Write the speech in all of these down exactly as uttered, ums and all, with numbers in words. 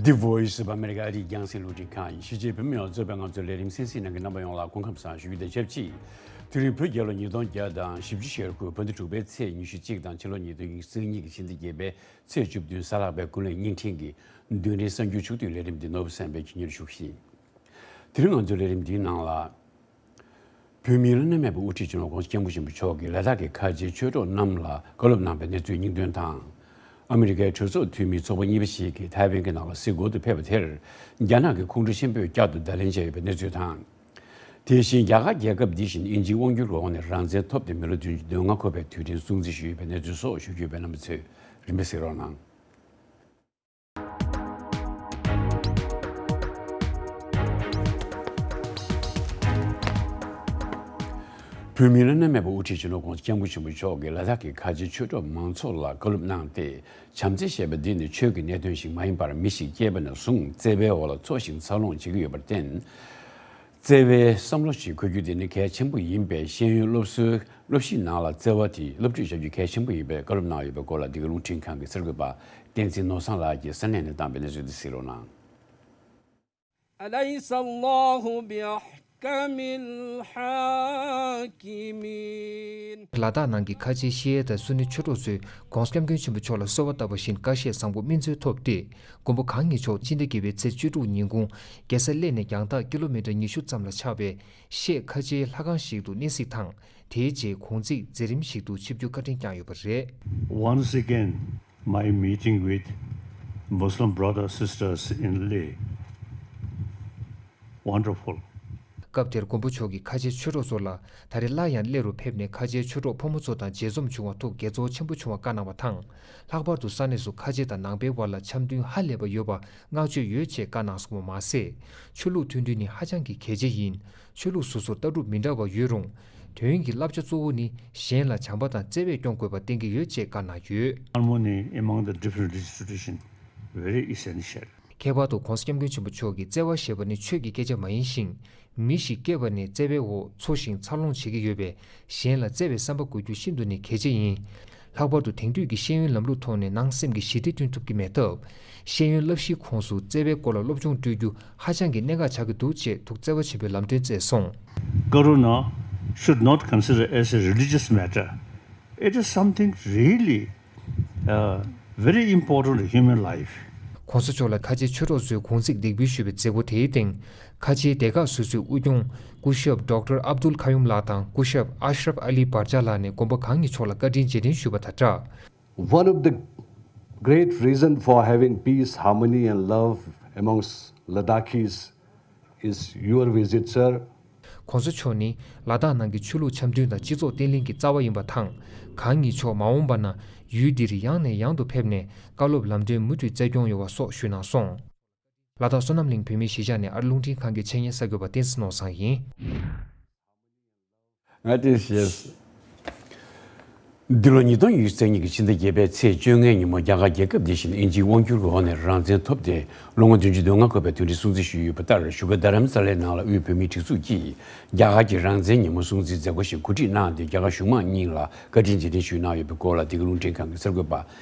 The Voice of America ཨ་རིའི་རྒྱང་སྲིང་རླུང་འཕྲིན་ཁང་ཡིན། གཞིས་བྱེས་བོད་མི་ཡོངས་གཙོས་པའི་ང་ཚོའི་ལས་རིམ་གསན་གཟིགས་གནང་མཁན་རྣམ་པ་ཡོངས་ལ་སྐུ་ཁམས་བཟང་ཞུ་རྒྱུ་དང་ཆབས་ཅིག་དེ་རིང་བོད་རྒྱལ་ལོ་ཉིས་སྟོང་བརྒྱ་དང་བཞི་བཅུ་ཞེ་དགུ་བོད་ཟླ་དྲུག་པའི་ཚེས་ཉི་ཤུ་གཅིག་དང་ཕྱི་ལོ་ཉིས་སྟོང་ཉི་ཤུ་རྩ་གཉིས་ཀྱི་ཕྱི་ཟླ་བརྒྱད་པའི་ཚེས་བཅུ་བདུན་གཟའ་ལྷག་པའི་ཀུན་གླེང་བརྙན་འཕྲིན་གྱི་མདུན་རིང་གསར་འགྱུར་ཕྱོགས་བསྡུས་ལས་རིམ་འདི་ནོར་བུ་བསམ་འཕེལ་གྱིས་སྙན་ཞུ་ཞུ་གི་ཡིན། དེ་རིང་ང་ཚོའི་ལས་རིམ་འདིའི་ནང་ལ། བོད་མིའི་བླ་ན་མེད་པའི་དབུ་ཁྲིད་སྤྱི་ནོར་༧གོང་ས་༧སྐྱབས་མགོན་ཆེན་པོ་མཆོག་གིས་ལ་དྭགས་ཀྱི་ཁ་ཆེའི་ཆོས་གྲོགས་རྣམས་ལ་བཀའ་སློབ་གནང་བའི་གནས་ཚུལ་སྙིང་དོན་དང་། ཨ་མི་རི་ཀའི་གྲོས་ཚོགས་འཐུས་མིའི་ཚོགས་པ་གཉིས་པ་ཞིག་གིས་ཐའེ་ཝན་གྱི་ནང་ལ་གཟིགས་སྐོར་དུ་ཕེབས་པ་དེར། རྒྱ་ནག་གི་ཁོང་ཁྲོ་ཆེན་པོས་བསྐྱར་དུ་བརྡ་ལན་བྱས་ཡོད་པའི་གནས་ཚུལ་དང་། དེ་བཞིན་རྒྱ་གར་རྒྱལ་ཁབ་འདི་བཞིན་དབྱིན་ཇིའི་དབང་སྒྱུར་འོག་ནས་རང་བཙན་ཐོབ་སྟེ་མི་ལོ་བདུན་ཅུ་དོན་ལྔ་འཁོར་བའི་དུས་དྲན་སྲུང་བརྩི་ཞུས་ཡོད་པའི་གནས་ཚུལ་སོགས་ཞུ་རྒྱུ་ཡོད་པས། རྣམ་པ་ཚོས་རིམ་པས་གཟིགས་རོགས་གནང་། བོད་མིའི་བླ་ན་མེད་པའི་དབུ་ཁྲིད་སྤྱི་ནོར་༧གོང་ས་༧སྐྱབས་མགོན་ཆེན་པོ་མཆོག་གིས་ལ་དྭགས་ཀྱི་ཁ་ཆེའི་ཆོས་གྲོགས་མང་ཚོགས་ལ་བཀའ་སློབ་གནང་སྟེ། བྱམས་བརྩེ་ཞེས་པ་འདི་ནི་ཆོས་ཀྱི་གནད་དོན་ཞིག་མ་ཡིན་པར། མི་ཞིག་སྐྱེས་པ་ནས་བཟུང་བརྩེ་བའི་འོག་ལ་འཚོ་ཞིང་འཚར་ལོངས་བྱེད་ཀྱི་ཡོད་པར་བརྟེན། བརྩེ་བའི་བསམ་བློ་ཞིག་འཁོར་རྒྱུ་དེ་ནི་གལ་ཆེན་པོ་ཡིན་པས། ཤེས་ཡོན་སློབ་གསོའི་སློབ་གཞིའི་ནང་ལ་བརྩེ་བ་དེ་སློབ་ཁྲིད་བྱ་རྒྱུ་གལ་ཆེན་པོ་ཡིན་པའི་བཀའ་སློབ་གནང་ཡོད་པའི་སྐོར་ལ། འདི་ག་རླུང་འཕྲིན་ཁང་གི་གསར་འགོད་པ་བསྟན་འཛིན་ནོར་བཟང་ལགས་ཀྱིས་ས་གནས་ནས་བཏང་བའི་གནས་ཚུལ་དེ་གཟིགས་རོགས་གནང་། أليس الله بأحكم الحاكمين. ལ་དྭགས་ནང་གི་ཁ་ཆེའི་ཤེས་ཡོན་དང་སུ་ནི་ཆོས་གྲོགས་ཚོས་༧གོང་ས་༧སྐྱབས་མགོན་ཆེན་པོ་མཆོག་ལ་གསོལ་བ་བཏབ་པ་བཞིན་བཀའ་བཞེས་བཟང་པོ་སྨིན་སྩོལ་ཐོབ་སྟེ། མགོན་པོ་གང་ཉིད་མཆོག་སྤྱི་ཟླ་བརྒྱད་པའི་ཚེས་བཅུ་དྲུག་ཉིན་གུང་རྒྱལ་ས་གླེ་ནས་རྒྱང་ཐག་ཀི་ལོ་མི་ཊར་ཉི་ཤུ་ཙམ་ལ་ཆགས་པའི་གཞེས་ཁ་ཆེའི་ལྷ་ཁང་ཞིག་ཏུ་གནས་གཟིགས་དང་། དེའི་རྗེས་གུང་ཚིགས་མཛད་རིམ་ཞིག་ཏུ་ཆིབས་བསྒྱུར་བཀའ་དྲིན་བསྐྱངས་ཡོད་པ་རེད། Once again, my meeting with Muslim brothers sisters in Leh. Wonderful. སྐབས་དེར་མགོན་པོ་མཆོག་གིས་ཁ་ཆེའི་ཆོས་གྲོགས་ཚོ་ལ་ད་རེས་སླར་ཡང་གླེ་རུ་ཕེབས་ནས་ཁ་ཆེའི་ཆོས་གྲོགས་ཕོ་མོ་ཚོ་དང་མཇལ་འཛོམས་བྱུང་བ་ཐུགས་དགྱེས་ཚོར་ཆེན་པོ་བྱུང་བ་བཀའ་གནང་བ་དང་། ལྷག་པར་དུ་ས་གནས་སུ་ཁ་ཆེ་དང་ནང་པའི་དབར་ལ་འཆམ་མཐུན་ཧ་ལས་པ་ཡོད་པ་བསྔགས་བརྗོད་ཡོད་ཅེས་བཀའ་གནང་སོང་བ་མ་ཟད། ཆོས་ལུགས་མཐུན་སྒྲིལ་ནི་ཧ་ཅང་གི་གལ་ཆེ་ཡིན། ཆོས་ལུགས་སོ་སོར་ལྟ་གྲུབ་མི་འདྲ་བ་ཡོད་རུང་། དོན་གྱི་བསླབ་བྱ་གཙོ་བོ་ནི་གཞན་ལ་བྱམས་པ་དང་བརྩེ་བས་སྐྱོང་དགོས་པ་བསྟན་གྱི་ཡོད་ཅེས་བཀའ་གནང་ཡོད། Harmony among the different religious traditions very essential. ཁྱད་པར་དུ་༧གོང་ས་༧སྐྱབས་མགོན་ཆེན་པོ་མཆོག་གིས་བརྩེ་བ་ཞེས་པ་ནི་ཆོས་ཀྱི་སྐད་ཆ་མ་ཡིན་ཞིང་། མི་ཞིག་སྐྱེས་པ་ནས་བརྩེ་བའི་འོག་འཚོ་ཞིང་འཚར་ལོངས་བྱེད་ཀྱི་ཡོད་པས། གཞན་ལ་བརྩེ་བའི་བསམ་པ་དགོས་རྒྱུ་ཤིན་ཏུ་ནས་གལ་ཆེ་ཡིན། ལྷག་པར་དུ་དེང་དུས་ཀྱི་ཤེས་ཡོན་ལམ་ལུགས་ཐོག་ནས་ནང་སེམས་ཀྱི་ཞི་བདེ་བསྐྲུན་ཐུབ་ཀྱི་མེད་སྟབས། ཤེས་ཡོན་བསླབ་གཞིའི་ཁོངས་སུ་བརྩེ་བའི་སྐོར་ལ་སློབ་སྦྱོང་སྤྲོད་རྒྱུ་ཧ་ཅང་གི་གནད་འགག་ཆགས་ཀྱི་འདུག་ཅེས་ཐུགས་བརྩེ་བ་ཆེན་པོས་ལམ་སྟོན་བསྩལ་སོང་། Karuna should not consider as a religious matter. It is something really, uh, very important in human life. ༧གོང་ས་མཆོག་ལ་ཁ་ཆེའི་ཆོས་གྲོགས་ཚོས་གུང་ཚིགས་འདེགས་འབུལ་ཞུས་པའི་མཛད་སྒོ་དེའི་སྟེང་། ཁ་ཆེའི་སྡེ་ཁག་སོ་སོའི་དབུ་སྐྱོང་སྐུ་ཞབས་ཌོག་ཊར་ཨབ་དུལ་ཁ་ཡུམ་ལགས་དང་སྐུ་ཞབས་ཨ་ཤྲབ་ཨ་ལི་བྷར་ཇ་ལགས་ནས་མགོན་པོ་གང་ཉིད་མཆོག་ལ་བཀའ་དྲིན་རྗེས་དྲན་ཞུས་པ་དང་སྦྲགས། One of the great reason for having peace, harmony and love amongst Ladakhis is your visit, sir. ༧གོང་ས་མཆོག་ནི་ལ་དྭགས་ནང་གི་ཆོས་ལུགས་འཆམ་མཐུན་དང་སྤྱི་ཚོགས་བརྟན་ལྷིང་གི་རྩ་བ་ཡིན་པ་དང་། གང་ཉིད་མཆོག་མ་འོངས་པ་ན་ཡུལ་འདིར་ཡང་ནས་ཡང་དུ་ཕེབས་ནས་བཀའ་སློབ་ལམ་སྟོན་མུ་མཐུད་སྩལ་སྐྱོང་ཡོང་བ་སོགས་ཞུས་གནང་སོང་། ལ་དྭགས་བསོད་ནམས་གླིང་བོད་མིའི་གཞིས་ཆགས་ནས་ཨ་རི་རླུང་འཕྲིན་ཁང་གི་ཆེད་གཉེར་གསར་འགོད་པ་བསྟན་འཛིན་ནོར་བཟང་ཡིན། ང་བཀྲ་ཤིས། འདི་ལོ་ཉིས་སྟོང་ཉི་ཤུ་རྩ་གཉིས་ཀྱི་ཕྱི་ཟླ་བརྒྱད་པའི་ཚེས་བཅོ་ལྔའི་ཉིན་མོ་རྒྱ་གར་རྒྱལ་ཁབ་འདི་བཞིན་དབྱིན་ཇིའི་དབང་སྒྱུར་འོག་ནས་རང་བཙན་ཐོབ་སྟེ་ལོ་ངོ་བདུན་ཅུ་དོན་ལྔ་འཁོར་བའི་དུས་དྲན་སྲུང་བརྩི་ཞུས་ཡོད་པ་ལྟར། བཞུགས་སྒར་རྡ་རམ་ས་ལའི་ནང་ལ་དབུས་བོད་མིའི་སྒྲིག་འཛུགས་ཀྱིས་རྒྱ་གར་གྱི་རང་བཙན་ཉིན་མོ་སྲུང་བརྩིའི་མཛད་སྒོ་ཞིག་གོ་སྒྲིག་གནང་སྟེ། རྒྱ་གར་གཞུང་མང་གཉིས་ལ་བཀའ་དྲིན་རྗེས་དྲན་ཞུས་གནང་ཡོད་པའི་སྐོར་ལ། འདི་ག་རླུང་འཕྲིན་ཁང་གི་གསར་འགོད་པ་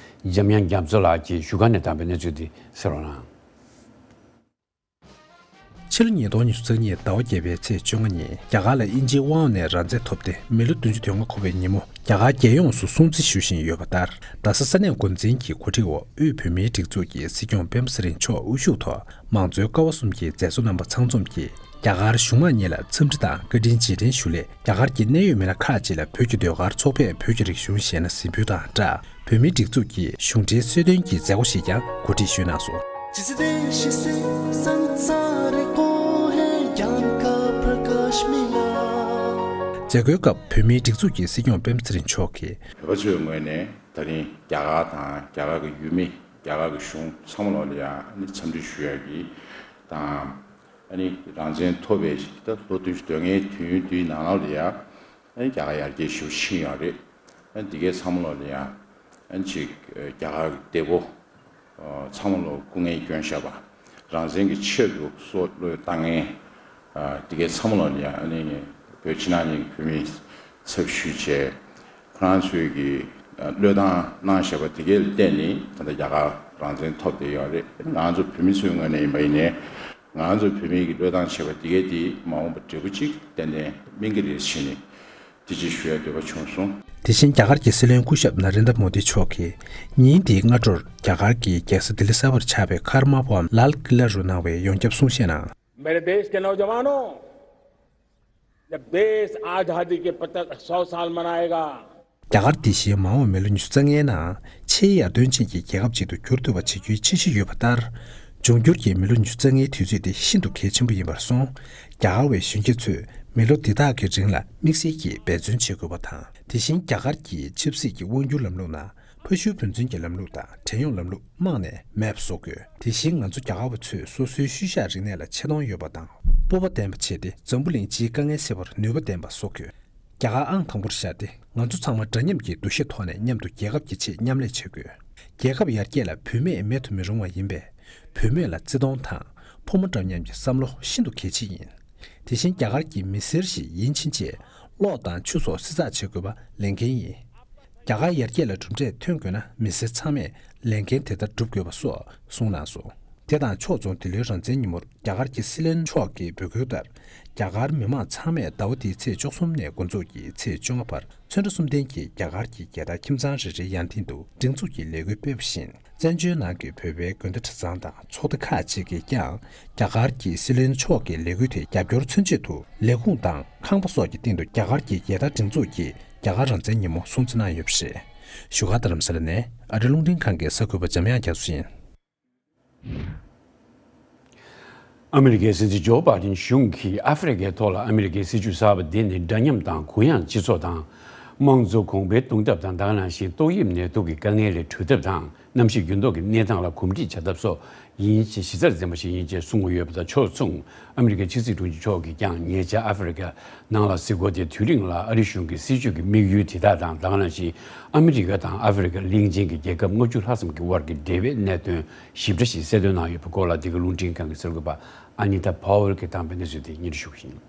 འཇམ་དབྱངས་རྒྱ་མཚོ་ལགས་ཀྱིས་བཞུགས་སྒར་ནས་བཏང་བའི་གནས་ཚུལ་དེ་གསན་རོགས་གནང་། ཕྱི་ལོ་ཉིས་སྟོང་ཉི་ཤུ་རྩ་གཉིས་ཟླ་བ་བརྒྱད་པའི་ཚེས་བཅོ་ལྔ་ཉིན་རྒྱ་གར་ལ་དབྱིན་ཇིའི་དབང་འོག་ནས་རང་བཙན་ཐོབ་སྟེ་མི་ལོ་བདུན་ཅུ་དོན་ལྔ་འཁོར་བའི་ཉིན་མོ་རྒྱ་གར་རྒྱལ་ཡོངས་སུ་སྲུང་བརྩི་ཞུ་བཞིན་ཡོད་པ་ལྟར། རྡ་ས་ས་གནས་འགོ་འཛིན་གྱི་གོ་སྒྲིག་འོག་དབུས་བོད་མིའི་སྒྲིག་འཛུགས་ཀྱི་སྲིད་སྐྱོང་སྤེན་པ་ཚེ་རིང་མཆོག་དབུ་བཞུགས་ཐོག་མང་གཙོའི་ཀ་བ་གསུམ་གྱི་མཛད་གཙོ་རྣམ་པ་ཚང་འཛོམས་ཀྱིས་རྒྱ་གར་གཞུང་མང་གཉིས་ལ་འཚམས་འདྲི་དང་བཀའ་དྲིན་རྗེས་དྲན་ཞུ་སླད། རྒྱ་གར་གྱི་གནད་ཡོད་མི་སྣ་ཁག་ཅིག་ལ་བོད་ཀྱི་ཟློས་གར་ཚོགས་པས་བོད་ཀྱི་རིག་གཞུང་གཞས་སྣ་གཟིགས་འབུལ་དང་སྦྲགས། བོད་མིའི་སྒྲིག་འཛུགས་ཀྱི་གཞུང་འབྲེལ་གསོལ་སྟོན་གྱི་མཛད་སྒོ་ཞིག་ཀྱང་གོ་སྒྲིག་ཞུས་གནང་སོང་། མཛད་སྒོའི་སྐབས་བོད་མིའི་སྒྲིག་འཛུགས་ཀྱི་སྲིད་སྐྱོང་སྤེན་པ་ཚེ་རིང་མཆོག་གིས། བོད་པ་ཚོའི་ངོས་ནས་ད་རིང་རྒྱ་གར་དང་རྒྱ་གར་གྱི་ཡུལ་མི། རྒྱ་གར་གྱི་གཞུང་ཚང་མ་ལོག་ལ་ཡང་ནི་འཚམས་འདྲི་ཞུ་ཡག་གི་དང་། ཨ་ནི་རང་བཙན་ཐོབ་པའི་ད་ལོ་བདུན་ཅུ་དོན་ལྔའི་དུས་ཡུན་འདིའི་ནང་ལོགས་ལ་ཡང་ཨ་ནི་རྒྱ་གར་ཡར་རྒྱས་ཞེ་པོ་ཕྱིན་ཡོད་རེད། ཨ་ནི་འདི་གའི་ཚང་མ་ལོགས་ལ་ཡང་ཨ་ནི་ཅིག་རྒྱ་གར་གྱི་བདེ་པོ་ཚང་མ་ལོག་སྐུ་ངལ་བསྐྱོན་བཞག་པ། རང་བཙན་གྱི་ཆེད་དུ་སྲོག་བློས་བཏང་མཁན་འདི་གའི་ཚང་མ་ལོག་ལ་ཡང་ཨ་ནི་བོད་ཕྱི་ནང་གཉིས་ཀྱི་བོད་མིའི་ཚབ་ཞུས་བྱས། ཁོ་རང་ཚོས་ཀྱི་བློས་བཏང་གནང་བཞག་པ་དེ་གའི་ལ་བརྟེན་ནས་ད་ལྟ་རྒྱ་གར་ རང་བཙན་ཐོབ་བསྡད་ཡོད་རེད། ང་ཚོ་བོད་མི་ཚོའི་ངོས་ནས་ཡིན་པ་ཡིན་ནའི། ང་ཚོ་བོད་མི་གི་བློས་བཏང་བྱས་པ་དེ་གས་དེ་མ་འོངས་པ་འབྲས་བུ་གཅིག་ཏན་ཏན་སྨིན་གྱི་རེད་ཟེར་ནས་དེ་ཅིག་ཞུ་ཡ་འདོད་པ་བྱུང་སོང་། དེ་བཞིན་རྒྱ་གར་གྱི་སྲིད་བློན་སྐུ་ཞབས་ན་རེན་དྲ་མོ་དི་མཆོག་གིས་ཉིན་དེའི་སྔ་དྲོར་རྒྱ་གར་གྱི་རྒྱལ་ས་ལྡི་ལི་གསར་པར་ཆགས་པའི་ཀརྨ་བྷ་ཝན་ལཱལ་ཀི་ལ་རུ་གནང་བའི་ཡོངས་ཁྱབ་གསུང་བཤད་ནང་། मेरे देश के नौजवानों, जब देश आजादी के पचहत्तर सौ साल मनाएगा, རྒྱ་གར་འདི་བཞིན་མ་འོངས་མི་ལོ་ཉི་ཤུ་རྩ་ལྔའི་ནང་ཆེས་ཡར་ཐོན་ཅན་གྱི་རྒྱལ་ཁབ་ཅིག་ཏུ་འགྱུར་ཐུབ་པ་བྱེད་རྒྱུའི་འཆར་གཞི་ཡོད་པ་ལྟར། འབྱུང་འགྱུར་གྱི་མི་ལོ་ཉི་ཤུ་རྩ་ལྔའི་དུས་ཚོད་འདི་ཤིན་ཏུ་གལ་ཆེན་པོ་ཡིན་པར་སོང་། རྒྱ་གར་བའི་གཞོན་སྐྱེས་ཚོས་མི་ལོ་འདི་དག་གི་རིང་ལ་དམིགས་བསལ་གྱིས་འབད་བརྩོན་བྱེད་དགོས་པ་དང་། དེ་བཞིན་རྒྱ་གར་གྱི་ཆབ་སྲིད་ཀྱི་དབང་སྒྱུར་ལམ་ལུགས་ནང་། ཕ་ཤུལ་བུ་འཛིན་གྱི་ལམ་ལུགས་དང་བྲན་གཡོག་ལམ་ལུགས་རྨང་ནས་མེད་པ་བཟོ་དགོས། དེ་བཞིན་ང་ཚོ་རྒྱ་གར་བ་ཚོས་སོ་སོའི་ཤུལ་བཞག་རིག་གནས་ལ་ཆེ་མཐོང་ཡོད་པ་དང་སྤོབས་པ་ལྡན་པ་བྱས་ཏེ་འཛམ་བུ་གླིང་སྤྱིའི་དཀའ་ངལ་སེལ་བར་ནུས་པ་ལྡན་པ་བཟོ་དགོས། རྒྱ་གར་ཨང་དང་པོར་བཞག་སྟེ་ང་ཚོ་ཚང་མ་འདྲ་མཉམ་གྱི་འདུ་ཤེས་ཐོག་ནས་མཉམ་དུ་རྒྱལ་ཁབ་ཀྱི་ཆེད་མཉམ་ལས་བྱེད་དགོས། རྒྱལ་ཁབ་ཡར་རྒྱས་ལ་བུད་མེད་མེད་དུ་མི་རུང་བ་ཡིན་པས། བུད་མེད་ལ་བརྩི་མཐོང་དང་ཕོ་མོ་འདྲ་མཉམ་གྱི་བསམ་བློ་ཤིན་ཏུ་གལ་ཆེ་ཡིན། དེ་བཞིན་རྒྱ་གར་གྱི་མི་སེར་ཞིག་ཡིན་ཕྱིན་ཆད་གློག་དང་ཆུ་སོགས་བསྲི་ཚགས་བྱེད་དགོས་པ་ལས་འགན་ཡིན། རྒྱ་གར་ཡར་རྒྱས་ལ་གྲུབ་འབྲས་ཐོན་དགོས་ན་མི་སེར་ཚང་མས་ལས་འགན་དེ་ལྟར་སྒྲུབ་དགོས་པ་སོགས་གསུངས་གནང་སོང་། དེ་དང་ཕྱོགས་མཚུངས་འདི་ལོའི་རང་བཙན་ཉིན་མོར་རྒྱ་གར་གྱི་སྲིད་བློན་མཆོག་གིས་འབོད་སྐུལ་ལྟར། རྒྱ་གར་མི་མང་ཚང་མས་ཟླ་བ་འདིའི་ཚེས་བཅུ་གསུམ་ནས་འགོ་འཛུགས་ཀྱིས་ཚེས་བཅོ་ལྔ་བར་ཚོན་ཁྲ་གསུམ་ལྡན་གྱི་རྒྱ་གར་གྱི་རྒྱལ་དར་ཁྱིམ་ཚང་རེ་རེའི་ཡང་སྟེང་དུ་སྒྲེང་འཛུགས་ཀྱི་ལས་འགུལ་སྤེལ་བ་བཞིན། བཙན་བྱོལ་ནང་གི་བོད་པའི་དགོན་སྡེ་གྲྭ་ཚང་དང་ཚོགས་སྡེ་ཁག་ཅིག་གིས་ཀྱང་རྒྱ་གར་གྱི་སྲིད་བློན་མཆོག་གི་ལས་འགུལ་དེ་རྒྱབ་སྐྱོར་མཚོན་ཆེད་དུ་ལས་ཁུངས་དང་ཁང་པ་སོགས་ཀྱི་སྟེང་དུ་རྒྱ་གར་གྱི་རྒྱལ་དར་སྒྲེང་འཛུགས་ཀྱིས་རྒྱ་གར་རང་བཙན་ཉིན་མོ་སྲུང་བརྩི་གནང་ཡོད་པ་རེད། བཞུགས་སྒར་རྡ་རམ་ས་ལ་ནས་ཨ་རི་རླུང་འཕྲིན་ཁང་གི་གསར་འགོད་པ་འཇམ་དབྱངས་རྒྱ་མཚོ་ཡིན། ཨ་མི་རི་ཀའི་སྲིད་འཛིན་ཇོ་བྷའི་ཌེན་གཞུང་གིས་ཨ་ཧྥེ་རི་ཁའི་ཐོག་ལ་ཨ་མི་རི་ཀའི་སྲིད་ཇུས་གསར་པ་འདི་ནི་འདྲ་མཉམ་དང་གུ་ཡངས་སྤྱི་ཚོགས་དང་། དམངས་གཙོ་གོང་འཕེལ་གཏོང་ཐབས་དང་། ད་ག་ནང་བཞིན་ཏོག་དབྱིབས་ནད་དུག་གི་དཀའ་ངལ་ལས་གྲོལ་ཐབས་དང་། གནམ་གཤིས་འགྱུར་ལྡོག་གི་གནས་སྟངས་ལ་གོམས་འདྲིས་བྱ་ཐབས་སོགས་ཡིན་ཞེས་གཞི་རྩར་འཛིན་པ་ཞིག་ཡིན་ཅེས་གསུངས་ཡོད་པ་དང་ཕྱོགས་མཚུངས། ཨ་མི་རི་ཀའི་ཕྱི་སྲིད་དྲུང་ཆེ་མཆོག་གིས་ཀྱང་ཉེ་ཆར་ཨ་ཧྥེ་རི་ཁ་ནང་ལ་གཟིགས་སྐོར་དེ་དུས་རིང་ལ་ཨ་རི་གཞུང་གི་སྲིད་ཇུས་ཀྱི་དམིགས་ཡུལ་དེ་དག་དང་། ད་ག་ནང་བཞིན་ཨ་མི་རི་ཀ་དང་ཨ་ཧྥེ་རི་ཁ་གླིང་ཆེན་གྱི་རྒྱལ་ཁབ་ལྔ་བཅུ་ལྷག་ཙམ་གྱི་དབར་གྱི་འབྲེལ་བའི་གནད་དོན་ཞིབ་ཕྲ་ཞིག་གསལ་སྟོན་གནང་ཡོད་པའི་སྐོར་ལ། འདི་ག་རླུང་འཕྲིན་ཁང་གི་གསར་འགོད་པ་ཨ་ནི་ཏཱ་ཕཱ་ཝེལ་གྱིས་བཏང་པའི་གནས་ཚུལ་དེ་སྙན་སྒྲོན་ཞུ་གི་ཡིན།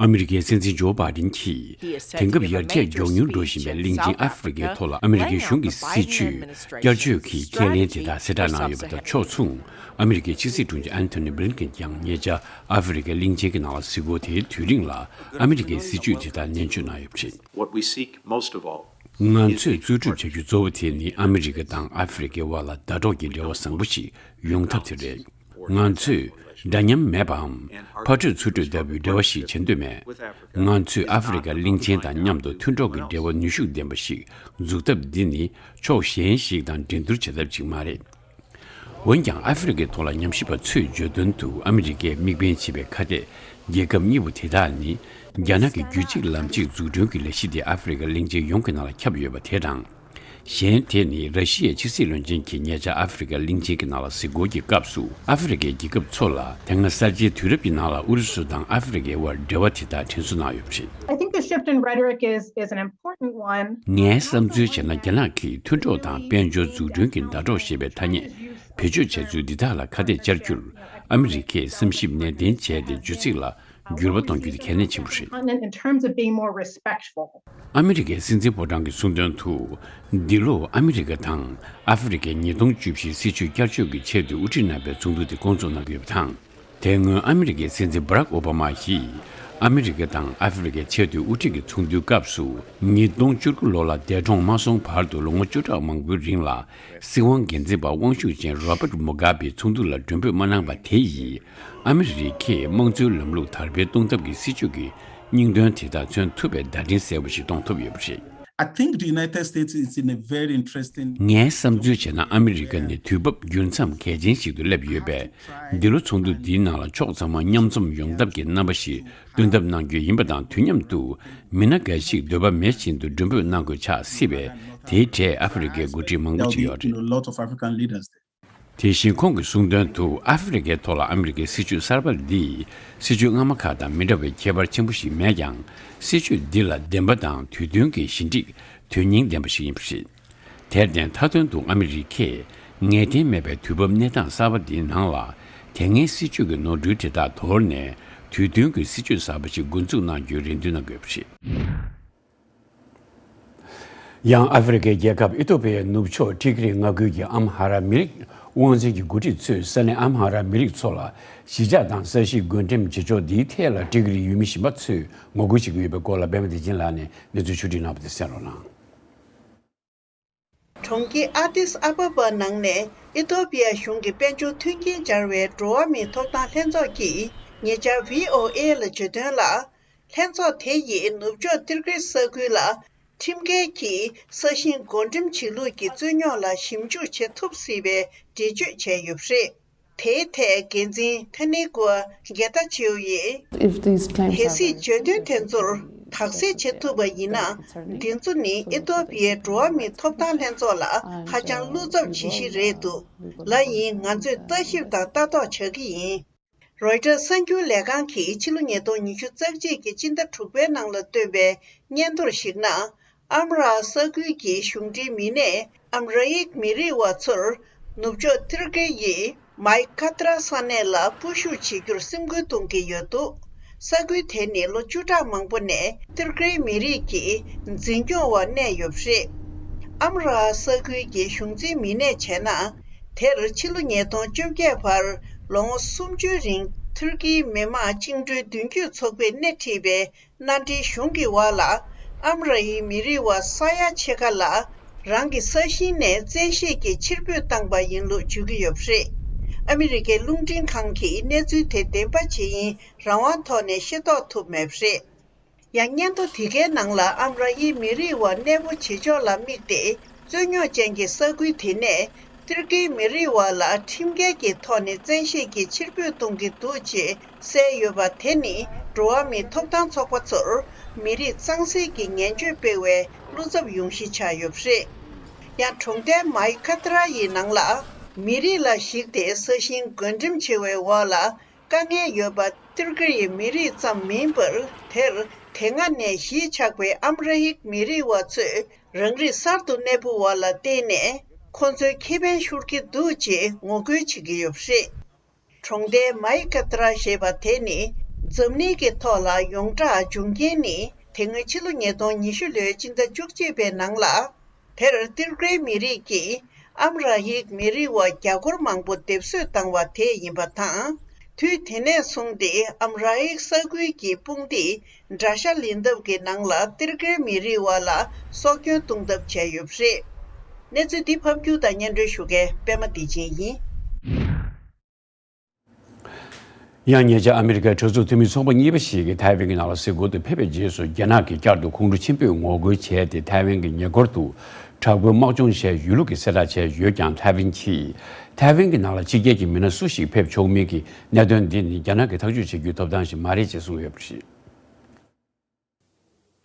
ཨ་མི་རི་ཀའི་སྲིད་འཛིན་ཇོ་བྷའི་ཌེན་གྱིས་དེང་སྐབས་ཡར་རྒྱས་མགྱོགས་མྱུར་འགྲོ་བཞིན་པའི་གླིང་ཆེན་ཨ་ཧྥེ་རི་ཁའི་ཐོག་ལ་ཨ་མི་རི་ཀའི་གཞུང་གི་སྲིད་ཇུས་བསྐྱར་བཅོས་ཀྱི་ཁས་ལེན་དེ་དག་གསལ་བསྒྲགས་གནང་ཡོད་པ་དང་ཕྱོགས་མཚུངས། ཨ་མི་རི་ཀའི་ཕྱི་སྲིད་དྲུང་ཆེ་ཨན་ཐོ་ནི་བྷི་ལིན་ཀེན་ཀྱང་ཉེ་ཆར་ཨ་ཧྥེ་རི་ཁའི་གླིང་ཆེན་གྱི་ནང་ལ་གཟིགས་སྐོར་དེའི་དུས་རིང་ལ་ཨ་མི་རི་ཀའི་སྲིད་ཇུས་དེ་དག་ནན་བརྗོད་གནང་ཡོད་པ་རེད། What we seek most of all ང་ཚོས་རྩོལ་སྒྲུབ་བྱ་རྒྱུ་གཙོ་བོ་དེ་ནི་ཨ་མི་རི་ཀ་དང་ཨ་ཧྥེ་རི་ཁའི་དབར་ལ་ཟླ་གྲོགས་ཀྱི་འབྲེལ་བ་བཟང་པོ་ཞིག་ཡོང་ཐབས་དེ་རེད། ང་ཚོས་འདྲ་མཉམ་མེད་པའམ་ཕར་འཕྲོས་ཚུར་འཕྲོས་ལྟ་བུའི་འབྲེལ་བ་ཞིག་བྱེད་འདོད་མེད། ང་ཚོས་ཨ་ཧྥེ་རི་ཁ་གླིང་ཆེན་དང་མཉམ་དུ་མཐུན་གྲོགས་ཀྱི་འབྲེལ་བ་ནུས་ཤུགས་ལྡན་པ་ཞིག་འཛུགས་ཐབས་འདི་ནི་ཕྱོགས་གཞན་ཞིག་དང་འགྲན་བསྡུར་བྱེད་ཐབས་ཅིག་མ་རེད། འོན་ཀྱང་ཨ་ཧྥེ་རི་ཁའི་ཐོག་ལ་ཉམས་ཞིབ་པ་ཚོས་བརྗོད་དོན་དུ་ཨ་མི་རི་ཀས་དམིགས་འབེན་བྱས་པའི་ཁ་གཏད་རྒྱལ་ཁབ་གཉིས་པོ་དེ་དག་ནི་རྒྱ་ནག་གི་རྒྱུད་གཅིག་ལམ་གཅིག་འཛུགས་སྐྲུན་གྱི་ལས་གཞི་དེ་ཨ་ཧྥེ་རི་ཁ་གླིང་ཆེན་ཡོངས་ཀྱི་ནང་ལ་ཁྱབ་ཡོད་པ་དེ་དང་། གཞན་དེ་ནི་ར་ཤི་ཡའི་ཕྱི་སྲིད་བློན་ཆེན་གྱིས་ཉེ་ཆར་ཨ་ཧྥེ་རི་ཁ་གླིང་ཆེན་གྱི་ནང་ལ་གཟིགས་སྐོར་གྱི་སྐབས་སུ་ཨ་ཧྥེ་རི་ཁའི་རྒྱལ་ཁབ་ཚོ་ལ་དེ་སྔ་གསར་བརྗེའི་དུས་རབས་ཀྱི་ནང་ལ་ཨུ་རུ་སུ་དང་ཨ་ཧྥེ་རི་ཁའི་དབར་འབྲེལ་བ་དེ་དག་དྲན་གསོ་གནང་ཡོད་པ་རེད། I think the shift in rhetoric is, is an important one. ངའི་བསམ་ཚུལ་བྱས་ན་རྒྱ་ནག་གིས་མཐུན་གྲོགས་དང་དཔལ་འབྱོར་འཛུགས་སྐྲུན་གྱི་ཟླ་གྲོགས་ཞེས་པའི་ཐ་སྙད་བེད་སྤྱོད་བྱས་ཚུལ་འདི་དག་ལ་ཁ་གཏད་བཅར་རྒྱུར་ཨ་མི་རི་ཀས་བསམ་ཞིབ་ནན་ཏན་བྱས་ཏེ་རྒྱུད་ཚིག་ལ་འགྱུར་བ་གཏོང་རྒྱུ་དེ་གལ་གནད་ཆེན་པོ་རེད། Continent in terms of being more respectful. ཨ་མི་རི་ཀའི་སྲིད་འཛིན་ཕོ་བྲང་གི་གསུང་དོན་དུ། འདི་ལོ་ཨ་མི་རི་ཀ་དང་ཨ་ཧྥེ་རི་ཁའི་ཉིས་སྟོང་བཅུ་བཞི་སྲིད་ཇུས་བསྐྱར་བཅོས་ཀྱི་ཆེད་དུ་དབུ་ཁྲིད་རྣམ་པའི་ཚོགས་འདུ་དེ་སྐོང་ཚོགས་གནང་གི་ཡོད་པ་དང་། དེ་སྔོན་ཨ་མི་རི་ཀའི་སྲིད་འཛིན་བྷ་རག་ཨོ་བྷ་མ་ཡིས་ཨ་མི་རི་ཀ་དང་ཨ་ཧྥེ་རི་ཁའི་ཆེས་མཐོའི་དབུ་ཁྲིད་ཀྱི་ཚོགས་འདུའི་སྐབས་སུ། ཉིས་སྟོང་བཅུ་དགུ་ལོ་ལ་འདས་གྲོངས་མ་སོང་བར་དུ་ལོ་ངོ་བཅུ་ཕྲག་མང་པོའི་རིང་ལ་སྲིད་དབང་སྒེར་འཛིན་པ་དབང་ཤུགས་ཅན་རོ་བྷར་ཊ་མུ་གྷ་བྷེ་ཚོགས་འདུ་ལ་མགྲོན་འབོད་མ་གནང་བ་དེ་ཡིས། ཨ་མི་རི་ཀས་དམངས་གཙོའི་ལམ་ལུགས་དར་སྤེལ་གཏོང་ཐབས་ཀྱི་སྲིད་ཇུས་ཀྱི་སྙིང་དོན་དེ་དག་མཚོན་ཐུབ་པའི་བརྡ་འཕྲིན་གསལ་པོ་ཞིག་གཏོང་ཐུབ་ཡོད་པ་རེད། I think the United States is in a very interesting ངའི་བསམ་ཚུལ་བྱས་ན་ཨ་མི་རི་ཀ་ནི་དུས་བབ་འགྱུར་མཚམས་གལ་ཆེན་ཞིག་ཏུ་སླེབས་ཡོད་པས། འདི་ལོ་ཚོགས་འདུ་འདིའི་ནང་ལ་ཕྱོགས་ཚང་མ་མཉམ་འཛོམས་ཡོང་ཐབས་ཀྱི་རྣམ་པ་ཞིག་སྟོན་ཐབས་གནང་རྒྱུ་ཡིན་པ་དང་། དུས་མཉམ་དུ་མི་སྣ་འགའ་ཞིག་འདོད་པ་མེད་བཞིན་དུ་མགྲོན་འབོད་གནང་དགོས་ཆགས་སྲིད་པས། དེའི་གྲས་ཨ་ཧྥེ་རི་ཁའི་འགོ་ཁྲིད་མང་པོ་ཅིག་ཡོད་རེད། There'll be, you know, lots of African leaders there. དེ་བཞིན་ཁོང་གིས་གསུངས་དོན་དུ། ཨ་ཧྥེ་རི་ཁའི་ཐོག་ལ་ཨ་མི་རི་ཀའི་སྲིད་ཇུས་གསར་པ་འདིས་སྲིད་ཇུས་སྔ་མ་ཁག་དང་མི་འདྲ་བའི་ཁྱད་པར་ཆེན་པོ་ཞིག་མེད་ཀྱང་། སྲིད་ཇུས་འདི་ལ་བདེན་པ་དང་དུས་མཐུན་གྱི་ཞི་འགྲིག་དོན་སྙིང་ལྡན་པ་ཞིག་ཡིན་པ་རེད། དེར་བརྟེན་མཐའ་དོན་དུ་ཨ་མི་རི་ཁས་ངེས་གཏན་མེད་པའི་དུས་བབ་གནས་སྟངས་གསར་པ་འདིའི་ནང་ལ་དེ་སྔའི་སྲིད་ཇུས་ཀྱི་ནོར་འཁྲུལ་དེ་དག་དོར་ནས། དུས་མཐུན་གྱི་སྲིད་ཇུས་གསར་པ་ཞིག་འགོ་འཛུགས་གནང་རྒྱུའི་རེ་འདུན་གནང་དགོས་པ་རེད། ཡང་ཨ་ཧྥེ་རི་ཁའི་རྒྱལ་ཁབ་ཨི་ཐོ་པི་ཡའི་ནུབ་ཕྱོགས་ཊི་གྷི་རི་མངའ་ཁུལ་གྱི་ཨམ་ཧ་ར་མི་རིགས་དབང་འཛིན་གྱི་འགོ་ཁྲིད་ཚོས་ས་གནས་ཨམ་ཧ་ར་མི་རིགས་ཚོ་ལ་གཞིས་ཆགས་དང་ས་གཞིའི་བགོ་འགྲེམས་བྱེད་ཕྱོགས་འདིའི་ཐད་ལ་ཊི་གྷི་རི་ཡུལ་མི་གཞན་པ་ཚོས་ངོ་རྒོལ་བྱེད་ཀྱི་ཡོད་པའི་སྐོར་ལ་པད་མ་བདེ་ཆེན་ལགས་ནས་གནས་ཚུལ་ཕྱོགས་སྒྲིག་གནང་བ་དེ་གསན་རོགས་གནང་། གྲོང་ཁྱེར་ཨ་ཏིས་ཨ་བ་བ་ནང་ནས་ཨི་ཐོ་པི་ཡ་གཞུང་གི་དཔལ་འབྱོར་མཐུན་རྐྱེན་སྦྱར་བའི་འགྲོ་བ་མིའི་ཐོབ་ཐང་ལྷན་ཚོགས་ཀྱིས་ཉེ་ཆར་ཝི་ཨོ་ཨེ་ལ་བརྗོད་དོན་ལ། ལྷན་ཚོགས་དེ་ཡིས་ནུབ་ཕྱོགས་ཏིར་ཀི་ས་ཁུལ་ལ་ཁྲིམས་འགལ་གྱིས་ས་ཞིང་བགོ་འགྲེམས་བྱེད་ལུགས་ཀྱི་རྩོད་རྙོག་ལ་ཞིབ་འཇུག་བྱེད་ཐུབ་སྲིད་པའི་འགྲེལ་བརྗོད་བྱས་ཡོད་པ་རེད། དེའི་ཐད་འགན་འཛིན་ཐ་ནི་ཀོ་གེ་ཏཱ་ཆེའུ་ཡིས། If these claims are གལ་སྲིད་བརྗོད་དོན་དེ་ཚོར་དག་སེལ་བྱེད་ཐུབ་པ་ཡིན་ན། འདི་ཚོ་ནི་ཨི་ཐོ་པི་ཡའི་འགྲོ་བ་མིའི་ཐོབ་ཐང་ལྷན་ཚོགས་ལ་ཧ་ཅང་བློ་འཚབ་བྱེད་གཞི་རེད་འདུག་ལ་ཡིན། ང་ཚོས་ལྟ་ཞིབ་དང་ལྟ་རྟོག་བྱ་གི་ཡིན། རོའི་ཊར་གསར་འགྱུར་ལས་ཁང་གིས་ཕྱི་ལོ་ཉིས་སྟོང་ཉི་ཤུ་རྩ་གཅིག་གི་སྤྱི་ཟླ་དྲུག་པའི་ནང་ལ་བཏོན་པའི་སྙན་ཐོར་ཞིག་ནང་། ཨམ་ར་ས་ཁུལ་གྱི་གཞུང་འབྲེལ་མི་སྣས་ཨམ་ར་ཡིག་མི་རིགས་བ་ཚོར་ནུབ་ཕྱོགས་ཏུར་ཀི་ཡི་མའི་ཁ་ཏྲ་ས་གནས་ལ་སྤོ་བཤུག་བྱེད་རྒྱུར་སེམས་འགུལ་གཏོང་གི་ཡོད་འདུག་ས་ཁུལ་དེ་ནི་ལོ་བཅུ་ཕྲག་མང་པོ་ནས་ཏུར་ཀིའི་མི་རིགས་ཀྱི་འཛིན་སྐྱོང་འོག་གནས་ཡོད་པ་རེད། ཨམ་ར་ས་ཁུལ་གྱི་གཞུང་འཛིན་མི་སྣས་བྱས་ན། དེར་ཕྱི་ལོ་ཉིས་སྟོང་བཅོ་བརྒྱད་བར་ལོ་ངོ་སུམ་ཅུའི་རིང་ཏུར་ཀིའི་མི་དམངས་བཅིངས་འགྲོལ་མདུན་སྐྱོད་ཚོགས་པས་སྣེ་ཁྲིད་པའི་མནའ་འབྲེལ་གཞུང་གི་འོག་ལ་ཨམ་ར་ཡི་མི་རིགས་བ་ས་ཡ་ཕྱེད་ཀ་ལ་རང་གི་ས་ཞིང་ནས་བཙན་ཤེད་ཀྱིས་ཕྱིར་འབུད་བཏང་པ་ཡིན་ལུགས་བརྗོད་ཀྱི་ཡོད་པ་རེད། ཨ་མི་རི་ཀའི་རླུང་འཕྲིན་ཁང་གིས་གནས་ཚུལ་དེ་བདེན་པ་ཇི་ཡིན་རང་དབང་ཐོག་ནས་ཤེས་རྟོགས་ཐུབ་མེད་པ་རེད། ཡང་སྙན་ཐོ་དེ་གའི་ནང་ལ་ཨམ་ར་ཡི་མི་རིགས་བ་གནས་སྤོ་བྱེད་ཕྱོགས་ལ་དམིགས་ཏེ་རྩོད་རྙོག་ཅན་གྱི་ས་ཁུལ་དེ་ནས་ཏུར་ཀིའི་མི་རིགས་བ་ལ་ཁྲིམས་འགལ་གྱི་ཐོག་ནས་བཙན་ཤེད་ཀྱིས་ཕྱིར་འབུད་གཏོང་གི་འདུག་ཅེས་གསལ་ཡོད་པ་དེ་ནི་འགྲོ་བ་མིའི་ཐོབ་ཐང་ཚོགས་པ་ཚོར་མི་རིགས་གཙང་སེལ་གྱི་ངན་བྱུས་སྤེལ་བའི་བློ་འཚབ་ཡོང་གཞི་ཆགས་ཡོད་པ་རེད། ཡང་གྲོང་རྡལ་མའི་ཁ་ཏྲ་ཡི་ནང་ལ་མི་རིགས་ལ་གཞིགས་ཏེ་ས་ཞིང་བགོ་འགྲེམས་བྱེད་པའི་འོག་ལ། དཀའ་ངལ་ཡོད་པ་ཏུར་ཀི་ཡི་མི་རིགས་ཙམ་མིན་པར། དེར་དེ་སྔ་ནས་གཞིས་ཆགས་པའི་ཨམ་ར་ཡིག་མི་རིགས་བ་ཚོས་རང་རིགས་གསར་དུ་གནས་སྤོ་བ་ལ་བརྟེན་ནས་ཁོང་ཚོའི་ཁེ་ཕན་ཤོར་གྱི་འདུག་ཅེས་ངོ་རྒོལ་བྱེད་ཀྱི་ཡོད་པ་རེད། གྲོང་རྡལ་མའི་ཀ་ཏྲ་ཞེས་པ་དེ་ནི་འཛམ་གླིང་གི་ཐོག་ལ་ཡོངས་གྲགས་འབྱུང་རྐྱེན་ནི། དེ་སྔོན་ཕྱི་ལོ་ཉིས་སྟོང་ཉི་ཤུ་ལོའི་སྤྱི་ཟླ་བཅུ་གཅིག་པའི་ནང་ལ། དེར་ཏུར་ཀིའི་མི་རིགས་ཀྱིས་ཨམ་ར་ཡིག་མི་རིགས་བ་རྒྱ་སྒོར་མང་པོ་སྡེབ་གསོད་བཏང་བ་དེ་ཡིན་པ་དང་། དུས་དེ་ནས་བཟུང་སྟེ་ཨམ་ར་ཡིག་ས་ཁུལ་གྱི་དཔུང་སྡེས་དགྲ་ཤ་ལེན་ཐབས་ཀྱི་ནང་ལ་ཏུར་ཀིའི་མི་རིགས་བ་ལ་སྲོག་སྐྱོན་གཏོང་ཐབས་བྱས་ཡོད་པ་རེད། གནས་ཚུལ་འདི་ཕབ་སྒྱུར་དང་སྙན་སྒྲོན་ཞུ་མཁན་པད་མ་བདེ་ཆེན་ཡིན། ཡང་ཉེ་ཆར་ཨ་མི་རི་ཀའི་གྲོས་ཚོགས་འཐུས་མི་ཚོགས་པ་གཉིས་པ་ཞིག་གིས་ཐའེ་ཝན་གྱི་ནང་ལ་གཟིགས་སྐོར་དུ་ཕེབས་པའི་རྗེས་སུ། རྒྱ་ནག་གིས་བསྐྱར་དུ་ཁོང་ཁྲོ་ཆེན་པོས་ངོ་རྒོལ་བྱས་ཏེ། ཐའེ་ཝན་གྱི་ཉེ་འཁོར་དུ་དྲག་པོའི་དམག་སྦྱོང་བྱས་ཡོད་ལུགས་ཀྱི་གསལ་བསྒྲགས་བྱས་ཡོད་ཀྱང་། ཐའེ་ཝན་གྱིས་ཐའེ་ཝན་གྱི་ནང་ལ་ཕྱི་རྒྱལ་གྱི་མི་སྣ་སུ་ཞིག་ཕེབས་ཆོག་མིན་གྱི་གནད་དོན་འདི་ནི་རྒྱ་ནག་གིས་ཐག་གཅོད་བྱེད་རྒྱུའི་ཐོབ་ཐང་ཞིག་མ་རེད་ཅེས་གསུངས་ཡོད་པ་རེད།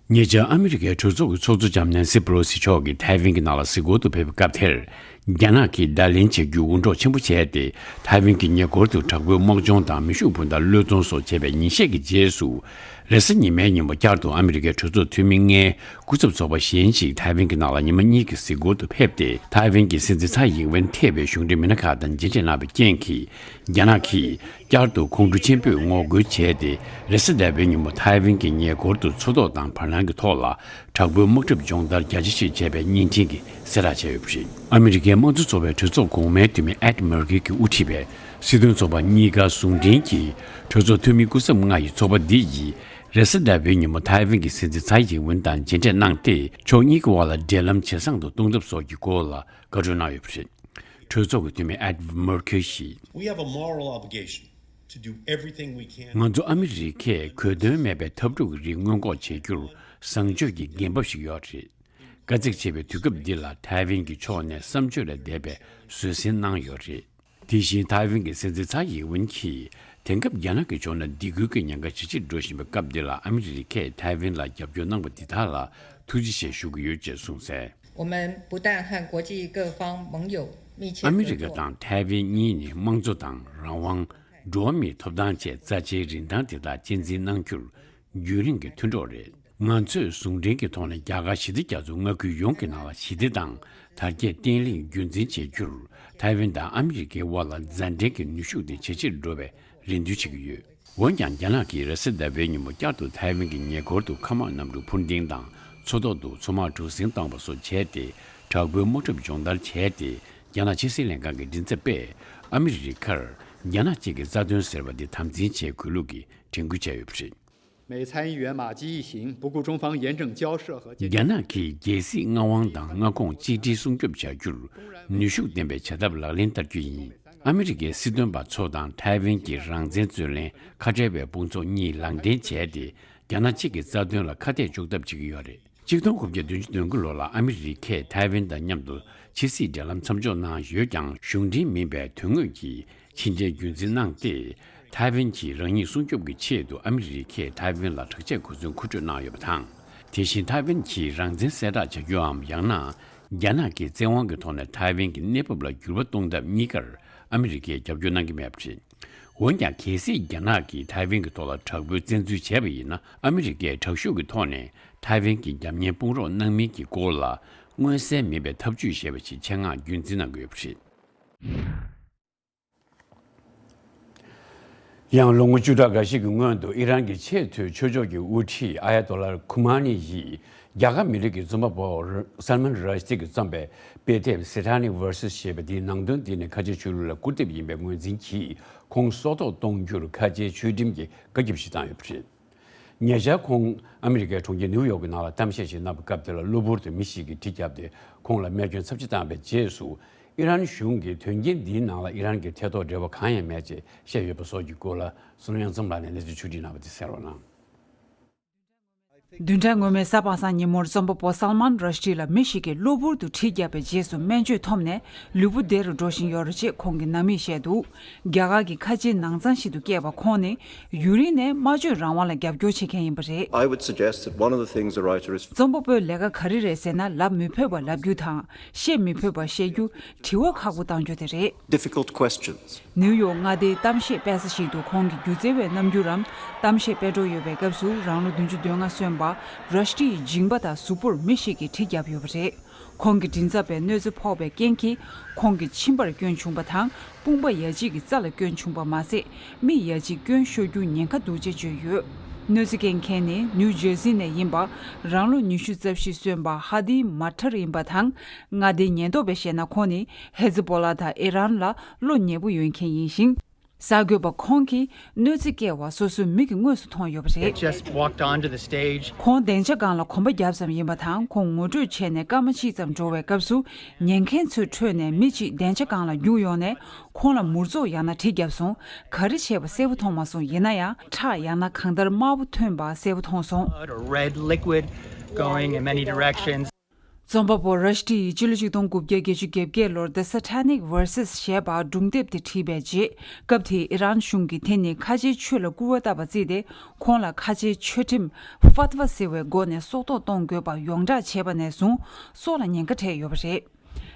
ཉེ་ཆར་ཨ་མི་རི་ཀའི་གྲོས་ཚོགས་ཀྱི་ཚོགས་གཙོ་ལྕམ་ནན་སི་པེ་ལོ་སི་མཆོག་གིས་ཐའེ་ཝན་གྱི་ནང་ལ་གཟིགས་སྐོར་དུ་ཕེབས་པའི་སྐབས་དེར། རྒྱ་ནག་གིས་བརྡ་ལན་བྱེད་རྒྱུའི་འུར་སྒྲོག་ཆེན་པོ་བྱས་ཏེ། ཐའེ་ཝན་གྱི་ཉེ་འཁོར་དུ་དྲག་པོའི་དམག་སྦྱོང་དང་མེ་ཤུགས་འཕུར་མདའ་གློད་གཏོང་སོགས་བྱས་པའི་ཉིན་ཤས་ཀྱི་རྗེས་སུ། རེས་གཟའ་ཉི་མའི་ཉིན་མོ་བསྐྱར་དུ་ཨ་མི་རི་ཀའི་གྲོས་ཚོགས་འཐུས་མི་ལྔའི་སྐུ་ཚབ་ཚོགས་པ་གཞན་ཞིག་ཐའེ་ཝན་གྱི་ནང་ལ་ཉི་མ་གཉིས་ཀྱི་གཟིགས་སྐོར་དུ་ཕེབས་ཏེ། ཐའེ་ཝན་གྱི་སྲིད་འཛིན་ཚའེ་ཡིན་ཝེན་ཐེ་བའི་གཞུང་འབྲེལ་མི་སྣ་ཁག་དང་མཇལ་འཕྲད་གནང་བའི་རྐྱེན་གྱིས། རྒྱ་ནག་གིས་བསྐྱར་དུ་ཁོང་ཁྲོ་ཆེན་པོས་ངོ་རྒོལ་བྱས་ཏེ། རེས་གཟའ་ཟླ་བའི་ཉིན་མོ་ཐའེ་ཝན་གྱི་ཉེ་འཁོར་དུ་མཚོ་ཐོག་དང་བར་སྣང་གི་ཐོག་ལ་དྲག་པོའི་དམག་གྲབས་སྦྱོང་བརྡར་རྒྱ་ཆེ་ཞིག་བྱས་པའི་བརྙན་འཕྲིན་གྱི་གསལ་བསྒྲགས་བྱས་ཡོད་པ་རེད། ཨ་མི་རི་ཀའི་དམངས་གཙོ་ཚོགས་པའི་གྲོས་ཚོགས་གོང་མའི་འཐུས་མི་ཨེད་མར་ཁི་གིས་དབུ་ཁྲིད་པའི་སྲིད་དོན་ཚོགས་པ་གཉིས་ཀ་ཟུང་འབྲེལ་གྱིས། གྲོས་ཚོགས་འཐུས་མི་སྐུ་ཚབ་ལྔ་ཡི་ཚོགས་པ་འདི་ཡིས། རེས་གཟའ་ཟླ་བའི་ཉིན་མོ་ཐའེ་ཝན་གྱི་སྲིད་འཛིན་ཚའེ་ཡིན་ཝེན་དང་མཇལ་འཕྲད་གནང་སྟེ། ཕྱོགས་གཉིས་ཀྱི་དབར་ལ་འབྲེལ་ལམ་ཇེ་བཟང་དུ་གཏོང་ཐབས་སོགས་ཀྱི་སྐོར་ལ་བཀའ་འཁྲོལ་གནང་ཡོད་པ་རེད། གྲོས་ཚོགས་ཀྱི་འཐུས་མི་ཨེད་མར་ཁི་ཡིས། We have a moral obligation to do everything we can. ང་ཚོ་ཨ་མི་རི་ཀས་གོ་དོན་མེད་པའི་འཐབ་འཁྲུག་གི་རིགས་སྔོན་འགོག་བྱེད་རྒྱུར་བཟང་སྤྱོད་ཀྱི་འགན་བབ་ཞིག་ཡོད་རེད། དཀའ་ཚེགས་ཆེ་བའི་དུས་སྐབས་འདི་ལ་ཐའེ་ཝན་གྱི་ཕྱོགས་ནས་བསམ་སྤྱོད་ལས་འདས་པའི་བཟོད་བསྲན་གནང་ཡོད་རེད། དེ་བཞིན་ཐའེ་ཝན་གྱི་སྲིད་འཛིན་ཚའེ་ཡིན་ཝེན་གྱིས། དེང་སྐབས་རྒྱ་ནག་གི་ཕྱོགས་ནས་སྡིགས་སྐུལ་གྱི་ཉེན་ཁ་ཇེ་ཆེར་འགྲོ་བཞིན་པའི་སྐབས་འདི་ལ་ཨ་མི་རི་ཀས་ཐའེ་ཝན་ལ་རྒྱབ་སྐྱོར་གནང་པ་འདི་དག་ལ་ཐུགས་རྗེ་ཆེ་ཞུ་གི་ཡོད་ཅེས་གསུངས་གསལ། 我们不但和国际各方盟友密切合作， ཨ་མི་རི་ཀ་དང་ཐའེ་ཝན་གཉིས་ནི་དམངས་གཙོ་དང་རང་དབང་། འགྲོ་བ་མིའི་ཐོབ་ཐང་བཅས་རྩ་ཆེའི་རིན་ཐང་དེ་དག་གཅེས་འཛིན་གནང་རྒྱུར་རྒྱུན་རིང་གི་མཐུན་གྲོགས་རེད། ང་ཚོས་ཟུང་འབྲེལ་གྱི་ཐོག་ནས་རྒྱ་གར་ཞི་བདེ་རྒྱ་མཚོའི་མངའ་ཁུལ་ཡོངས་ཀྱི་ནང་ལ་ཞི་བདེ་དང་དར་རྒྱས་བརྟན་ལྷིང་རྒྱུན་འཛིན་བྱེད་རྒྱུར་ཐའེ་ཝན་དང་ཨ་མི་རི་ཀའི་དབར་ལ་མཛའ་འབྲེལ་གྱི་ནུས་ཤུགས་དེ་ཇེ་ཆེར་འགྲོ་བའི་རེ་འདུན་བྱེད་ཀྱི་ཡོད། འོན་ཀྱང་། རྒྱ་ནག་གིས་རེས་གཟའ་ཟླ་བའི་ཉིན་མོ་བསྐྱར་དུ་ཐའེ་ཝན་གྱི་ཉེ་འཁོར་དུ་མཁའ་དམག་གནམ་གྲུ་འཕུར་ལྡིང་དང་ མཚོ་ཐོག་ཏུ་མཚོ་དམག་གྲུ་གཟིངས་བཏང་བ་སོགས་བྱས་ཏེ། དྲག་པོའི་དམག་གྲབས་སྦྱོང་བརྡར་བྱས་ཏེ། རྒྱ་ནག་ཕྱི་སྲིད་ལྷན་ཁང་གི་མགྲིན་ཚབ་པས་ཨ་མི་རི་ཁར་རྒྱ་ནག་གཅིག་གི་རྩ་དོན་ཟེར་བ་འདི་དམ་འཛིན་བྱེད་དགོས་ལུགས་ཀྱི་དྲན་སྐུལ་བྱས་ཡོད་པ་རེད། 美参议员马基一行不顾中方严正交涉和坚决 རྒྱ་ནག་གིས་རྒྱལ་སྲིད་མངའ་དབང་དང་མངའ་ཁོངས་གཅིག་སྒྲིལ་སྲུང་སྐྱོབ་བྱ་རྒྱུར་ནུས་ཤུགས་ལྡན་པའི་བྱ་ཐབས་ལག་ལེན་བསྟར་རྒྱུ་ཡིན། ཨ་མི་རི་ཀའི་སྲིད་དོན་པ་ཚོ་དང་ཐའེ་ཝན་གྱི་རང་བཙན་རྩོད་ལེན་ཁ་བྲལ་བའི་དཔུང་ཚོགས་གཉིས་ལག་འདྲེན་བྱས་ཏེ། རྒྱ་ནག་གཅིག་གི་རྩ་དོན་ལ་ཁ་གཏད་གཅོག་ཐབས་བྱེད་ཀྱི་ཡོད་རེད། ཆིག་སྟོང་དགུ་བརྒྱ་བདུན་ཅུ་དོན་དགུ་ལོ་ལ་ཨ་མི་རི་ཀས་ཐའེ་ཝན་དང་མཉམ་དུ་ཕྱི་སྲིད་འབྲེལ་ལམ་མཚམས་འཇོག་གནང་ཡོད་ཀྱང་། གཞུང་འབྲེལ་མིན་པའི་དོན་དངོས་ཀྱི་ཕྱི་འབྲེལ་རྒྱུན་འཛིན་གནང་སྟེ། ཐའེ་ཝན་གྱི་རང་ཉིད་སྲུང་སྐྱོབ་ཀྱི་ཆེད་དུ་ཨ་མི་རི་ཀས་ཐའེ་ཝན་ལ་དྲག་ཆས་གོ་མཚོན་མཁོ་སྤྲོད་གནང་ཡོད་པ་དང་། དེ་བཞིན་ཐའེ་ཝན་གྱི་རང་བཙན་གསལ་བསྒྲགས་བྱ་རྒྱུའམ། ཡང་ན་རྒྱ་ནག་གི་བཙན་དབང་གི་ཐོག་ནས་ཐའེ་ཝན་གྱི་གནས་བབ་ལ་འགྱུར་བ་གཏོང་ཐབས་གཉིས་ཀར་ཨ་མི་རི་ཀས་རྒྱབ་སྐྱོར་གནང་གི་མེད་པ་རེད། འོན་ཀྱང་། གལ་སྲིད་རྒྱ་ནག་གིས་ཐའེ་ཝན་གྱི་ཐོག་ལ་དྲག་པོའི་བཙན་འཛུལ་བྱས་པ་ཡིན་ན། ཨ་མི་རི་ཀས་དྲག་ཤུགས་ཀྱི་ཐོག་ནས་ཐའེ་ཝན་གྱི་རྒྱབ་གཉེར་དཔུང་རོགས་གནང་མིན་གྱི་སྐོར་ལ། མངོན་གསལ་མིན་པའི་ཐབས་ཇུས་ཞེས་པ་ཞིག་ཆེད་མངགས་རྒྱུན་འཛིན་གནང་གི་ཡོད་པ་རེད། ཡང་། ལོ་ངོ་བཅུ་ཕྲག་འགའ་ཞིག་གི་སྔོན་དུ་ཨི་རན་གྱི་ཆེས་མཐོའི་ཆོས་ཕྱོགས་ཀྱི་དབུ་ཁྲིད་ཨ་ཡ་ཏོ་ལ་ཁུ་མ་ནི་ཡིས། རྒྱ་གར་མི་རིགས་ཀྱི་རྩོམ་པ་པོ་སལ་མན་ར་ཤི་ཏི་གིས་བརྩམས་པའི་དཔེ་དེབ་Satanic Verses ཞེས་པ་འདིའི་ནང་དོན་འདི་ནི་ཁ་ཆེའི་ཆོས་ལུགས་ལ་སྐུར་འདེབས་ཡིན་པའི་ངོས་འཛིན་གྱིས། ཁོང་སྲོག་ཐོག་གཏོང་རྒྱུར་ཁ་ཆེའི་ཆོས་ཁྲིམས་ཀྱིས་བཀའ་ཁྱབ་ཞིག་བཏང་ཡོད་པ་རེད། ཉེ་ཆར་ཁོང་ཨ་མི་རི་ཀའི་གྲོང་ཁྱེར་ནིའུ་ཡོག་གི་ནང་ལ་གཏམ་བཤད་ཞིག་གནང་བའི་སྐབས་དེ་ལ། གློ་བུར་དུ་མི་ཞིག་གིས་གྲི་བརྒྱབ་སྟེ། ཁོང་ལ་རྨས་སྐྱོན་ཚབས་ཆེ་བཏང་བའི་རྗེས་སུ། ཨི་རན་གཞུང་གིས་དོན་རྐྱེན་འདིའི་ནང་ལ་ཨི་རན་གྱི་ཐེ་གཏོགས་འབྲེལ་བ་གང་ཡང་མེད་ཅེས་བཤད་ཡོད་པ་སོགས་ཀྱི་སྐོར་ལ། བསོད་ནམས་དབྱངས་འཛོམས་ལགས་ནས་གནས་ཚུལ་ཕྱོགས་སྒྲིག་གནང་བ་དེ་གསན་རོགས་གནང་། བདུན་ཕྲག་སྔོན་མའི་གཟའ་པ་སངས་ཉིན་མོར་རྩོམ་པ་པོ་སལ་མན་ར་ཤི་ཏི་ལ་མི་ཞིག་གིས་གློ་བུར་དུ་གྲི་བརྒྱབ་པའི་རྗེས་སུ་སྨན་བཅོས་ཐོབ་ནས་ལུས་པོ་བདེ་རུ་འགྲོ་བཞིན་ཡོད་རེད་ཅེས་ཁོང་གི་ནང་མིས་བཤད་འདུག་རྒྱ་གར་གྱི་ཁ་ཆེའི་ནང་ཚང་ཞིག་ཏུ་སྐྱེས་པ་ཁོང་ནི་ཡུན་རིང་ནས་སྨྲ་བརྗོད་རང་དབང་ལ་རྒྱབ་སྐྱོར་བྱེད་མཁན་ཡིན་པ་རེད། I would suggest that one of the things a writer is རྩོམ་པ་པོའི་ལས་ཀ་ག་རེ་རེད་ཟེར་ན། ལབ་མི་ཕོད་པ་ལབ་རྒྱུ་དང་། བཤད་མི་ཕོད་པ་བཤད་རྒྱུ། དྲི་བ་ཁག་པོ་བཏང་རྒྱུ་དེ་རེད། Difficult questions. ནིའུ་ཡོག་མངའ་སྡེའི་གཏམ་བཤད་སྤེལ་ས་ཞིག་ཏུ་ཁོང་གི་སྒྱུ་རྩལ་བའི་རྣམ་འགྱུར་རམ་གཏམ་བཤད་སྤེལ་འགྲོ་ཡོད་པའི་སྐབས་སུ། རང་ལོ་བདུན་ཅུ་དོན་ལྔ་སོན་པ་ར་ཤི་ཏི་ཡི་མཇིང་པ་དང་གཟུགས་པོར་མི་ཞིག་གིས་གྲི་བརྒྱབ་ཡོད་པ་རེད། ཁོང་གི་མགྲིན་ཚབ་པས་གནོད་འཚེ་ཕོག་པའི་རྐྱེན་གྱིས་ཁོང་གི་མཆིན་པར་སྐྱོན་བྱུང་བ་དང་། དཔུང་པ་ཡ་གཅིག་གི་རྩ་ལ་སྐྱོན་བྱུང་བ་མ་ཟད། མིག་ཡ་གཅིག་སྐྱོན་ཤོར་རྒྱུ་ཉེན་ཁ་འདུག་ཅེས་བརྗོད་ཡོད། གནོད་འཚེ་བཀལ་མཁན་ནི་ནིའུ་ཇར་སི་ནས་ཡིན་པ། རང་ལོ་ཉི་ཤུ་རྩ་བཞི་སོན་པ་ཧ་དི་མ་ཐར་ཡིན་པ་དང་། མངའ་སྡེའི་ཉེན་རྟོག་པས་བཤད་ན། ཁོང་ནི་ཧེ་ཛི་བྷོ་ལ་དང་ཨི་རན་ལ་བློ་ཉེ་པོ་ཡོད་མཁན་ཡིན་ཞིང་། གསར་འགོད་པ་ཁོང་གིས་གནོད་འཚེ་བཀལ་བ་སོ་སོའི་མིག་གིས་དངོས་སུ་མཐོང་ཡོད་པ་རེད། Just walked onto the stage. ཁོང་སྡིངས་ཆ་སྒང་ལ་གོམ་པ་བརྒྱབ་ཙམ་ཡིན་པ་དང་། ཁོང་ངོ་སྤྲོད་བྱས་ནས་སྐར་མ་གཅིག་ཙམ་འགྲོ་བའི་སྐབས་སུ། ཉན་མཁན་ཚོའི་ཁྲོད་ནས་མི་གཅིག་སྡིངས་ཆ་སྒང་ལ་རྒྱུགས་ཡོང་ནས་ཁོང་ལ་མུར་རྫོགས་ཡང་ན་གྲི་བརྒྱབ་སོང་། ག་རེ་བྱས་པ་གསལ་པོ་མཐོང་མ་སོང་། ཡིན་ན་ཡང་ཁྲག་ཡང་ན་གང་ལྟར་དམར་པོ་ཐོན་པ་གསལ་པོ་མཐོང་སོང་། Blood or red liquid going in many directions. རྩོམ་པ་པོ་ར་ཤི་ཏི་ཡིས་ཕྱི་ལོ་ཆིག་སྟོང་དགུ་བརྒྱ་བརྒྱད་ཅུ་གྱ་བརྒྱད་ལོར་The Satanic Verses ཞེས་པ་སྒྲུང་དེབ་དེ་བྲིས་པའི་རྗེས། སྐབས་དེའི་ཨི་རན་གཞུང་གིས་དེ་ནི་ཁ་ཆེའི་ཆོས་ལ་སྐུར་བ་བཏབ་པ་བརྩིས་ཏེ། ཁོང་ལ་ཁ་ཆེའི་ཆོས་ཁྲིམས་ཕཱ་ཏི་ཝ་ཟེར་བའི་སྒོ་ནས་སྲོག་ཐོག་གཏོང་དགོས་པ་ཡོངས་གྲགས་བྱས་པ་ནས་བཟུང་སྲོག་ལ་ཉེན་ཁ་འཕྲད་ཡོད་པ་རེད།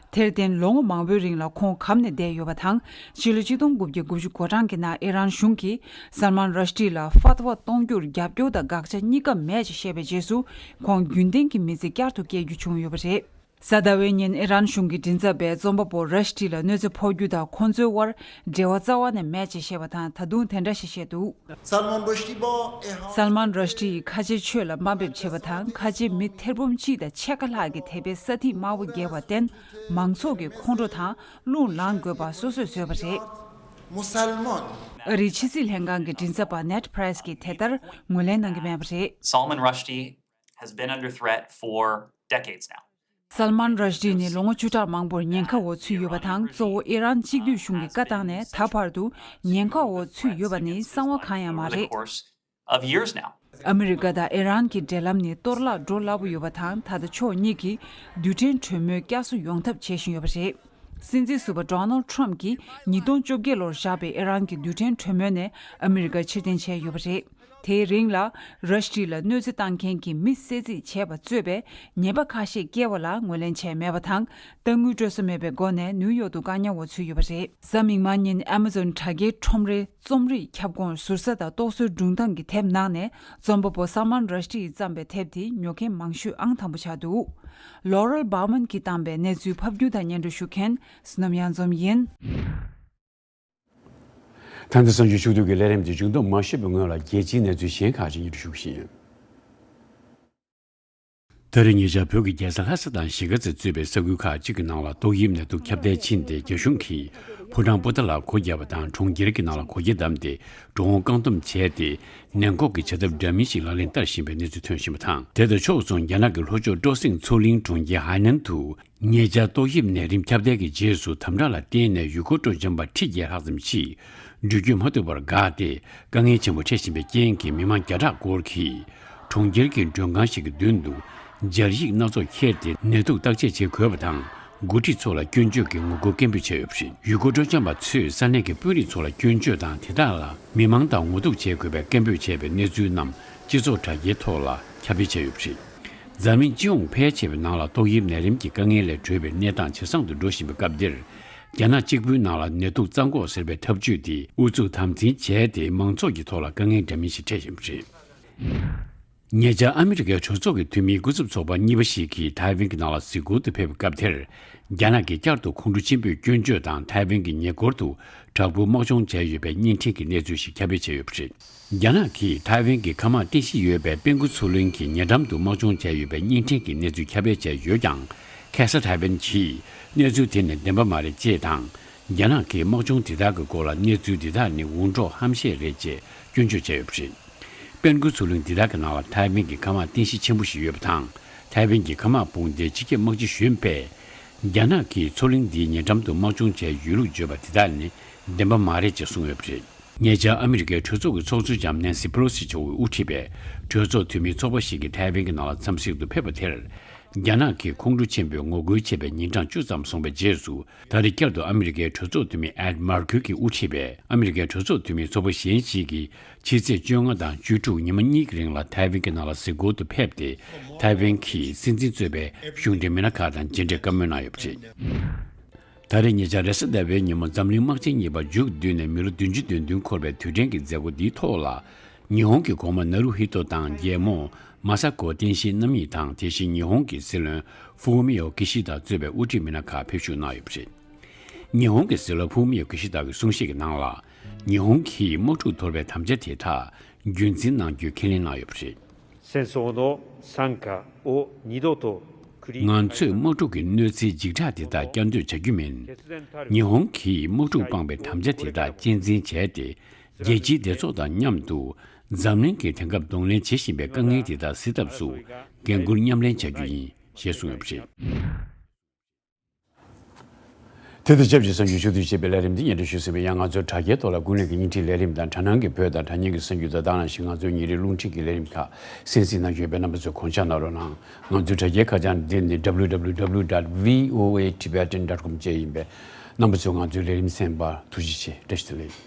དེར་བརྟེན། ལོ་ངོ་མང་པོའི་རིང་ལ་ཁོང་གམ་ནས་བསྡད་ཡོད་པ་དང་། ཕྱི་ལོ་ཆིག་སྟོང་དགུ་བརྒྱ་དགུ་བཅུ་གོ་གྲངས་ཀྱི་ནང་ཨི་རན་གཞུང་གིས་སལ་མན་ར་ཤི་ཏི་ལ་ཕཱ་ཏི་ཝ་གཏོང་རྒྱུར་རྒྱབ་སྐྱོར་དང་དགག་བྱ་གཉིས་ཀ་མེད་ཅེས་བཤད་པའི་རྗེས་སུ། ཁོང་རྒྱུན་ལྡན་གྱི་མི་ཚེ་བསྐྱར་དུ་སྐྱེལ་རྒྱུ་བྱུང་ཡོད་པ་རེད། གཟའ་ཟླ་བའི་ཉིན་ཨི་རན་གཞུང་གི་མགྲིན་ཚབ་པས་རྩོམ་པ་པོ་ར་ཤི་ཏི་ལ་གནོད་འཚེ་ཕོག་རྒྱུ་དང་ཁོང་ཚོའི་དབར་འབྲེལ་བ་རྩ་བ་ནས་མེད་ཅེས་བཤད་པ་དང་། ད་དུང་དེ་འདྲ་ཞིག་བཤད་འདུག Salman Rushdie bought a house སལ་མན་ར་ཤི་ཏི་ཡིས་ཁ་ཆེའི་ཆོས་ལ་དམའ་འབེབས་བྱས་པ་དང་། ཁ་ཆེའི་མི་ཐེར་འབུམ་གཅིག་དང་ཕྱེད་ཀ་ལྷག་གིས་དད་པའི་ས་ཐིག་དམར་པོ་བརྒྱབ་པར་བརྟེན། མང་ཚོགས་ཀྱིས་ཁོང་ཁྲོ་དང་རླུང་ལངས་དགོས་པ་སོ་སོས་བཟོས་པ་རེད། Musalman. ཨ་རིའི་ཕྱི་སྲིད་ལྷན་ཁང་གི་མགྲིན་ཚབ་པ་ནེཌ་པྲེས་ཀྱིས་དེ་ལྟར་ངོས་ལེན་གནང་གི་མེད་པ་རེད། Salman Rushdie has been under threat for decades now. སལ་མན་ར་ཤི་ཏི་ནི་ལོ་ངོ་བཅུ་ཕྲག་མང་པོར་ཉེན་ཁ་འོག་ཚུད་ཡོད་པ་དང་། གཙོ་བོ་ཨི་རན་གཅིག་སྡུད་གཞུང་གི་བཀའ་བཏང་ནས་ད་བར་དུ་ཉེན་ཁ་འོག་ཚུད་ཡོད་པ་ནི་གསང་བ་གང་ཡང་མ་Over the རེད། Course of years now. ཨ་མི་རི་ཀ་དང་ཨི་རན་གྱི་འབྲེལ་ལམ་ནི་གཏོར་བརླག་འགྲོ་སླ་པོ་ཡོད་པ་དང་། ད་ལྟ་ཕྱོགས་གཉིས་ཀྱིས་རྡུལ་ཕྲན་གྲོས་མོལ་བསྐྱར་གསོ་ཡོང་ཐབས་བྱེད་བཞིན་ཡོད་པ་རེད། སྲིད་འཛིན་ཟུར་པ་ཌོ་ནལ་ཌི་ཊརམ་ཕི་གྱིས་ཉིས་སྟོང་བཅོ་བརྒྱད་ལོར་བཞག་པའི་ཨི་རན་གྱི་རྡུལ་ཕྲན་གྲོས་མོལ་ནས་ཨ་མི་རི་ཀ་ཕྱིར་འཐེན་བྱས་ཡོད་པ་རེད། དེའི་རིང་ལ་ར་ཤི་ཏི་ལ་གནོད་འཚེ་བཏང་མཁན་གྱི་མི་བསད་རྩིས་བྱས་པ་གཙོས་པའི་ཉེས་པ་ཁ་ཤས་བཀལ་བ་ལ་ངོས་ལེན་བྱས་མེད་པ་དང་། གཏའ་དངུལ་སྤྲོད་ས་མེད་པའི་སྒོ་ནས་ནིའུ་ཡོག་ཏུ་བཀག་ཉར་འོག་ཚུད་ཡོད་པ་རེད། གཟའ་མིག་དམར་ཉིན་ཨེ་མ་ཛོན་དྲ་རྒྱའི་ཁྲོམ་རའི་རྩོམ་རིག་ཁྱབ་ཁོངས་ཟུར་ཟ་དང་རྟོག་བཟོའི་སྒྲུང་གཏམ་གྱི་དེབ་ནང་ནས་རྩོམ་པ་པོ་སལ་མན་ར་ཤི་ཏི་ཡིས་བརྩམས་པའི་དེབ་དེ་ཉོ་མཁན་མང་ཤོས་ཨང་དང་པོ་ཆགས་འདུག་ལོ་རལ་བྷའུ་མན་གྱིས་བཏང་པའི་གནས་ཚུལ་ཕབ་སྒྱུར་དང་སྙན་སྒྲོན་ཞུ་མཁན་བསོད་ནམས་གཡང་འཛོམས་ཡིན། ད་ལྟ་གསར་འགྱུར་ཕྱོགས་བསྡུས་ཀྱི་ལས་རིམ་དེ་མཇུག་བསྡོམས་མ་ཞུས་པའི་སྔོན་ལ། རྒྱལ་སྤྱིའི་གནས་ཚུལ་གཞན་ཁག་ཅིག་སྙན་སྒྲོན་ཞུ་གི་ཡིན། ད་རེས་ཉེ་ཆར་བོད་ཀྱི་རྒྱལ་ས་ལྷ་ས་དང་གཞིས་ཀ་རྩེ་གཙོས་པའི་ས་ཁུལ་ཁག་ཅིག་གི་ནང་ལ་ཏོག་དབྱིབས་ནད་དུག་ཁྱབ་གདལ་ཕྱིན་ཏེ། རྒྱ་གཞུང་གིས་ཕོ་བྲང་པོ་ཏཱ་ལར་སྒོ་བརྒྱབ་པ་དང་། གྲོང་ཁྱེར་གྱི་ནང་ལ་སྒོ་ཁྱི་བསྡམས་ཏེ་འགྲོ་འོང་བཀག་སྡོམ་བྱས་ཏེ། ནན་འགོག་གི་བྱ་ཐབས་འདྲ་མིན་ཞིག་ལག་ལེན་བསྟར་བཞིན་པའི་གནས་ཚུལ་ཐོན་བཞིན་པ་དང་། དེ་དང་ཕྱོགས་མཚུངས། རྒྱ་ནག་གི་ལྷོ་ཕྱོགས་སྤྲོ་གསེང་མཚོ་གླིང་གྲོང་ཁྱེར་ཧའེ་ནན་དུ། ཉེ་ཆར་ཏོག་དབྱིབས་ནད་རིམས་ཁྱབ་གདལ་གྱི་རྗེས་སུ། དམ་དྲག་ལ་བརྟེན་ནས་ཡུལ་སྐོར་སྤྲོ་འཆམ་པ་ཁྲི་བརྒྱད་ལྷག་ཙམ་ཞིག་འགྲུལ་སྐྱོད་མ་ཐུབ་པར་འགག་སྟེ། དཀའ་ངལ་ཆེན་པོ་འཕྲད་བཞིན་པའི་རྐྱེན་གྱིས། མི་མང་བརྒྱ་ཕྲག་སྐོར་གྱིས་གྲོང་ཁྱེར་གྱི་མགྲོན་ཁང་ཞིག་གི་མདུན་དུ་སྦྱར་ཡིག་སྣ་ཚོགས་འཁྱེར་ཏེ། ནད་དུག་བརྟག་དཔྱད་བྱེད་དགོས་པ་དང་། འགོ་ཁྲིད་ཚོ་ལ་སྐྱོན་བརྗོད་ཀྱི་ངོ་རྒོལ་སྐད་འབོད་བྱས་ཡོད་པ་རེད། ཡུལ་སྐོར་སྤྲོ་འཆམ་པ་ཚོས་ས་གནས་ཀྱི་དཔོན་རིགས་ཚོ་ལ་སྐྱོན་བརྗོད་དང་། དེ་དག་ལ་མི་མང་དང་ངོ་ཐུག་བྱེད་དགོས་པའི་སྐད་འབོད་བྱས་པའི་གནས་ཚུལ་རྣམས་སྤྱི་ཚོགས་དྲ་རྒྱའི་ཐོག་ལ་ཁྱབ་སྤེལ་བྱས་ཡོད་པ་རེད། འཛམ་གླིང་སྤྱི་ཡོངས་ཕལ་ཆེ་བའི་ནང་ལ་ཏོག་དབྱིབས་ནད་རིམས་ཀྱི་དཀའ་ངལ་ལས་གྲོལ་བའི་གནས་སྟངས་ཇེ་བཟང་དུ་འགྲོ་བཞིན་པའི་སྐབས་འདིར། རྒྱ་ནག་གཅིག་པུའི་ནང་ལ་ནད་དུག་རྩ་འགོག་ཟེར་བའི་ཐབས་ཇུས་དེ་ཨུ་ཚུགས་དམ་འཛིན་བྱས་ཏེ། མང་ཚོགས་ཀྱི་ཐོག་ལ་དཀའ་ངལ་འདྲ་མིན་ཞིག་འཕྲད་བཞིན་པ་རེད། ཉེ་ཆར་ཨ་མི་རི་ཀའི་གྲོས་ཚོགས་ཀྱི་འཐུས་མིའི་སྐུ་ཚབ་ཚོགས་པ་གཉིས་པ་ཞིག་གིས་ཐའེ་ཝན་གྱི་ནང་ལ་གཟིགས་སྐོར་དུ་ཕེབས་པའི་སྐབས་དེར། རྒྱ་ནག་གིས་བསྐྱར་དུ་ཁོང་ཁྲོ་ཆེན་པོས་སྐྱོན་བརྗོད་དང་། ཐའེ་ཝན་གྱི་ཉེ་འཁོར་དུ་དྲག་པོའི་དམག་སྦྱོང་བྱས་ཡོད་པའི་བརྙན་འཕྲིན་གྱི་གནས་ཚུལ་ཞིག་ཁྱབ་སྤེལ་བྱས་ཡོད་པ་རེད། རྒྱ་ནག་གིས་ཐའེ་ཝན་གྱི་མཁའ་དམག་རྟེན་གཞི་ཡོད་པའི་པན་ཀུ་མཚོ་གླིང་གི་ཉེ་འགྲམ་དུ་དམག་སྦྱོང་བྱས་ཡོད་པའི་བརྙན་འཕྲིན་གྱི་གནས་ཚུལ་ཁྱབ་སྤེལ་བྱས་ཡོད་ཀྱང་། ཁ་སང་ཐའེ་ཝན་གྱིས་གནས་ཚུལ་དེ་ནི་བདེན་པ་མ་རེད་ཅེས་དང་། རྒྱ་ནག་གིས་དམག་སྦྱོང་དེ་དག་གི་སྐོར་ལ་གནས་ཚུལ་འདི་དག་ནི་འུར་སྒྲོག་ཧམ་བཤད་རེད་ཅེས་སྐྱོན་བརྗོད་བྱས་ཡོད་པ་རེད། པན་ཀུ་མཚོ་གླིང་འདི་དག་གི་ནང་ལ་ཐའེ་ཝན་གྱི་མཁའ་དམག་རྟེན་གཞི་ཆེན་པོ་ཞིག་ཡོད་པ་དང་། ཐའེ་ཝན་གྱི་མཁའ་དམག་དཔུང་སྡེ་སྤྱི་ཁྱབ་དམག་སྤྱི་གཞོན་པས། རྒྱ་ནག་གིས་མཚོ་གླིང་འདིའི་ཉེ་འགྲམ་དུ་དམག་སྦྱོང་བྱས་ཡོད་ལུགས་བརྗོད་པ་དེ་དག་ནི་བདེན་པ་མ་རེད་ཅེས་གསུངས་ཡོད་པ་རེད། ཉེ་ཆར་ཨ་མི་རི་ཀའི་གྲོས་ཚོགས་ཀྱི་ཚོགས་གཙོ་ལྕམ་ནེན་སི་པེ་ལོ་སི་མཆོག་གིས་དབུ་ཁྲིད་པའི་གྲོས་ཚོགས་འཐུས་མིའི་ཚོགས་པ་ཞིག་གིས་ཐའེ་ཝན་གྱི་ནང་ལ་འཚམས་གཟིགས་དུ་ཕེབས་པ་དེར། རྒྱ་ནག་གིས་ཁོང་ཁྲོ་ཆེན་པོས་ངོ་རྒོལ་བྱས་པའི་ཉིན་གྲངས་བཅུ་ཙམ་སོང་བའི་རྗེས་སུ། ད་རེས་བསྐྱར་དུ་ཨ་མི་རི་ཀའི་གྲོས་ཚོགས་འཐུས་མི་ཨེད་མར་ཁུལ་གྱིས་དབུ་ཁྲིད་པའི་ཨ་མི་རི་ཀའི་གྲོས་ཚོགས་འཐུས་མིའི་ཚོགས་པ་གཞན་ཞིག་གིས་ཕྱི་ཚེས་བཅོ་ལྔ་དང་བཅུ་དྲུག་ཉི་མ་གཉིས་ཀྱི་རིང་ལ་ཐའེ་ཝན་གྱི་ནང་ལ་གཟིགས་སྐོར་དུ་ཕེབས་ཏེ། ཐའེ་ཝན་གྱི་སྲིད་འཛིན་གཙོས་པའི་གཞུང་འབྲེལ་མི་སྣ་ཁག་དང་མཇལ་འཕྲད་བཀའ་མོལ་གནང་ཡོད་པ་རེད། ད་རེས་ཉེ་ཆར་རེས་གཟའ་ཟླ་བའི་ཉིན་མོ་འཛམ་གླིང་དམག་ཆེན་གཉིས་པ་མཇུག་བསྡུས་ནས་མི་ལོ་བདུན་ཅུ་དོན་བདུན་འཁོར་བའི་དུས་དྲན་གྱི་མཛད་སྒོ་འདིའི་ཐོག་ལ། ཉི་ཧོང་གི་གོང་མ་ནཱ་རུ་ཧི་ཏོ་དང་རྒྱལ་མོ་མ་ས་ཀོ་བསྟན་ཤེས་རྣམ་གཉིས་དང་། དེ་བཞིན་ཉི་ཧོང་གི་སྲིད་བློན་ཧྥུ་མི་ཡོ་ཀི་ཤི་ད་གཙོས་པའི་དབུ་ཁྲིད་མི་སྣ་ཁག་ཕེབས་ཞུགས་གནང་ཡོད་པ་རེད། ཉི་ཧོང་གི་སྲིད་བློན་ཧྥུ་མི་ཡོ་ཀི་ཤི་ད་གི་གསུང་བཤད་ཀྱི་ནང་ལ། ཉི་ཧོང་གིས་དམག་འཁྲུག་དོར་བའི་དམ་བཅའ་དེ་དག་རྒྱུན་འཛིན་གནང་རྒྱུའི་ཁས་ལེན་གནང་ཡོད་པ་རེད། 戦争の惨禍を二度と ང་ཚོས་དམག་འཁྲུག་གི་གནོད་འཚེའི་འཇིགས་སྐྲག་དེ་དག་བསྐྱར་ཟློས་བྱ་རྒྱུ་མིན། ཉི་ཧོང་གིས་དམག་འཁྲུག་སྤངས་པའི་དམ་བཅའ་དེ་དག་གཅེས་འཛིན་བྱས་ཏེ། རྒྱལ་སྤྱིའི་སྡེ་ཚོགས་དང་མཉམ་དུ་འཛམ་གླིང་གིས་དེང་སྐབས་གདོང་ལེན་བྱེད་བཞིན་པའི་དཀའ་ངལ་དེ་དག་སེལ་ཐབས་སུ་འགན་འཁུར་མཉམ་ལེན་བྱ་རྒྱུ་ཡིན་ཞེས་གསུངས་ཡོད་པ་རེད། དེ་དང་ཆབས་ཅིག་གསར་འགྱུར་ཕྱོགས་བསྡུས་ཞེས་པའི་ལས་རིམ་འདི་སྙན་སྒྲོན་ཞུས་ཟིན་པ་ཡིན། ང་ཚོའི་དྲ་རྒྱའི་ཐོག་ལ་ཀུན་གླེང་གི་བརྙན་འཕྲིན་ལས་རིམ་དང་། དྲ་སྣང་གི་བོད་དང་དྲ་བརྙན་གྱི་གསར་འགྱུར་དང་། ད་ག་ནང་བཞིན་ང་ཚོའི་ཉིན་རེའི་རླུང་འཕྲིན་གྱི་ལས་རིམ་ཁག་གསན་གཟིགས་གནང་བཞིན་ཡོད་པས། རྣམ་པ་ཚོས་དགོངས་འཇགས་གནང་རོགས་གནང་། ང་ཚོའི་དྲ་རྒྱའི་ཁ་བྱང་འདི་ནི་www.voatibetan.com བཅས་ཡིན་པས། རྣམ་པ་ཚོས་ང་ཚོའི་ལས་རིམ་གསན་པར་ཐུགས་རྗེ་ཆེ། བཀྲ་ཤིས་བདེ་ལེགས།